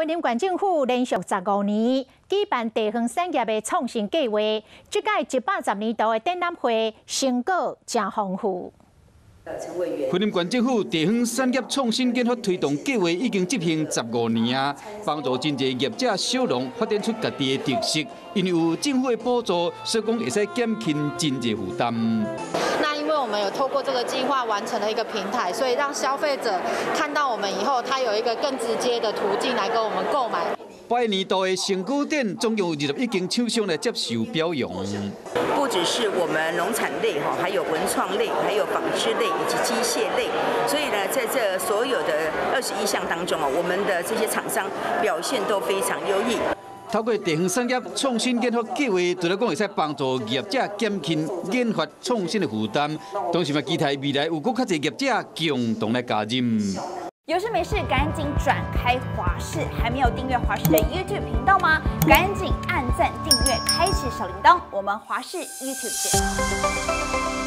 雲林縣政府連續15年舉辦地方產業的創新計劃，這屆110年度的展覽會成果誠豐富。雲林縣政府地方產業創新研發推動計劃已經執行15年啊，幫助真濟業者小農發展出家己的特色。因為有政府的補助，所以講會使減輕真濟負擔。那因為我們有透過這個計劃完成了一個平台，所以讓消費者看到我們以後，他有一個更直接的途徑來跟我們購買。百年度的成果展，總共有21間廠商來接受表揚。不只是我們農產類哈，還有文創類，還有紡織類以及機械類。所以呢，在這所有的21項當中啊，我們的這些廠商表現都非常優異。透過地方產業創新研發計劃，除了講會使幫助業者減輕研發創新的負擔，同時嘛期待未來有閣較濟業者共同來加入。有事沒事趕緊轉開華視，還沒有訂閱華視的 YouTube 頻道嗎？趕緊按讚訂閱，開啟小鈴鐺。我們華視 YouTube 見。